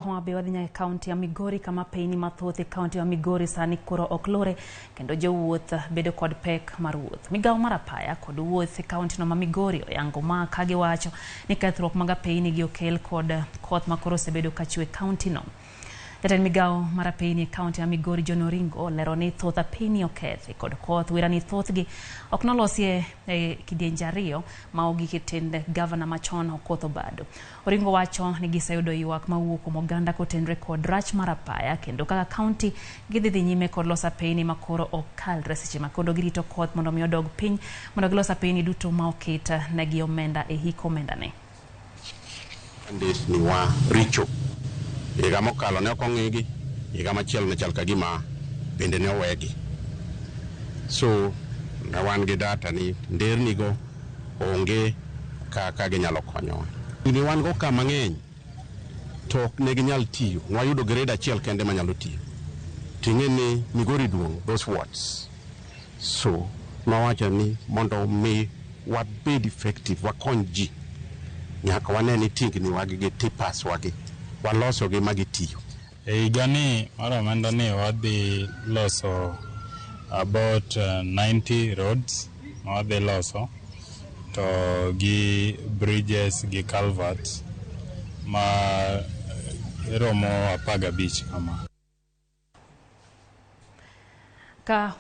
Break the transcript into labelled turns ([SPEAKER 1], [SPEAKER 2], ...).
[SPEAKER 1] Homa Bay wadhi nyaka e kaunti ya Migori kama apeyni mathoth e kaunti ma Migori sani koro ok lore kendo jowuoth bedo kod pek mar wuoth. Migawo mar apaya kod wuoth e kauntino ma Migori oyango ma ka giwacho ni kethruok mag apeyni gi okel kod koth ma koro osebedo ka chwe e kauntino. Jatend migawo mar apeyni e kaunti ma Migori John Oringo olero ni thoth apeyni okethi kod koth wira ni thothgi ok nolosi e kidienje ariyo ma ogik e tend gavana machon Okoth Obado. Oringo wacho ni giseyudo ywak mawuok kuom oganda kotenre kod rach mar apaya kendo kaka kaunti gidhi dhi nyime kod loso apeyni ma koro ok kalre seche ma koro girito koth mondo mi odog piny mondo gilos apeyni duto ma oket negi omenda e hik omenda ne.
[SPEAKER 2] Nderni wa richo. Higa mokalo ne ok ong'igi, higa machielo ne chal ka gima bende ne owegi. So ne wan gi data ni nderni go onge kaka ginyalo konyowa. Ne wan go ka mang'eny to ok ne ginyal tiyo. Wayudo grade achiel kende manyalo tiyo. Ting'e ni Migori duong', those wards. So nowacho ni mondo mi wabed effective, wakony ji, nyaka wane ni tingni wagi gi tippers wagi walosogi ma gitiyo.
[SPEAKER 3] E higani mar omenda ni wadhi loso about 90 roads ma wadhi loso to gi bridges gi culverts ma romo 15 kama.
[SPEAKER 1] Ka